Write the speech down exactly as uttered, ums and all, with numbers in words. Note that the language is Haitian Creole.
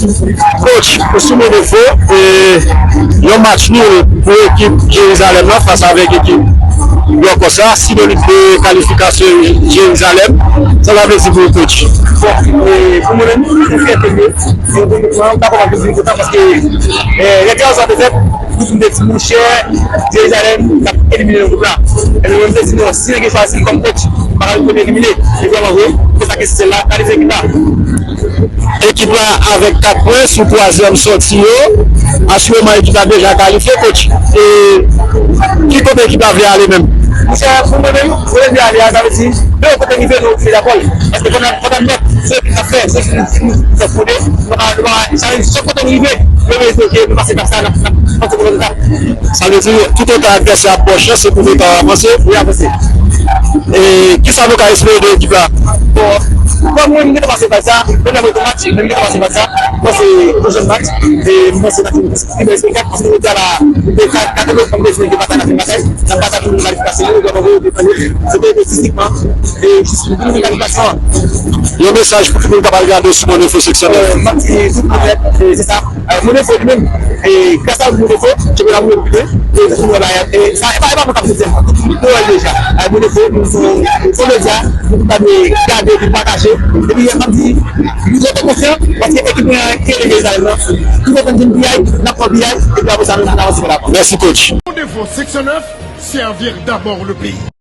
Coach, sou Mon Enfo, e, yon match nil pou ekip Jerizalèm nan fas avèk ekip Lòkòs la, sinon lit de kalifikasyon Jerizalèm. Sa sa vle di pou ou, coach? Bon, e, pou mwen menm, se fyète m ye. Se yon gwo mouvman, m pa konprann ke se kontan paske, e, lè Jerizalèm te fèt, tout moun te di, monchè, Jerizalèm t ap elimine nan gwoup la. Ebyen, mwen, m te di, non, si nèg yo chwazi kòm coach, m pa ka vin pou elimine. E vrèman vre, se sa ki se la, gade se ekip la. Ekip la avèk kat pwen sou twazyèm sòti yo. Asireman, ekip la deja kalifye, coach. E ki kote ekip la vle ale menm? Monchè, pou mwen menm, kote m vle ale a, sa vle di, men kote m rive, nou oblije dakò. Paske fò n, fò n admèt, se ekip n ap fè, se ekip nou, nou, nou fè fwode, nou pa, nou pa, sa vle di, chak kote n rive, nou vle ke nou pase etap sa, n ap, n ap pase pou lòt etap. Sa vle di, toutotan advèsè ap ba w chans, se pou nou ta avanse. Wi, avanse. E kisa nou ka espere de ekip la? Bon, kòm mwen, m gentan pase faz sa, mwen menm retou match, mwen gentan pase faz sa, mwen se deuxième match, e mwen se match ki bèl espektak, paske nou te la, nou te ka, ka, nou te fè batay, n ap fè batay, n ap batay pou nou kalifikasyon, nou, nou, nou, nou, se te statistikman, e jis pou nou kalifikasyon. Yon mesaj pou tout moun k ap al gade sou Mon Enfo seksyon nèf. Euh, m ap di tout moun nèt, e se sa. Euh, Mon Enfo li menm, e gras a Mon Enfo, chanpyona Mon Enfo, e tout moun la, e sa, e pa, e pa mwen k ap di sèlman, tout moun wè l deja. Euh, Mon Enfo, nou se yon, se yon medya, nou tout ta dwe gade, epi pataje. Epi, m ap di, nou rete konfyan, paske ekip mwen an ki rele Jerizalèm nan, nou kontan jwenn piyay, n ap pran piyay, epi apre sa, nou, nou avanse pa la. Mèsi, coach. Mon Enfo seksyon nèf, servir d'abord le pays.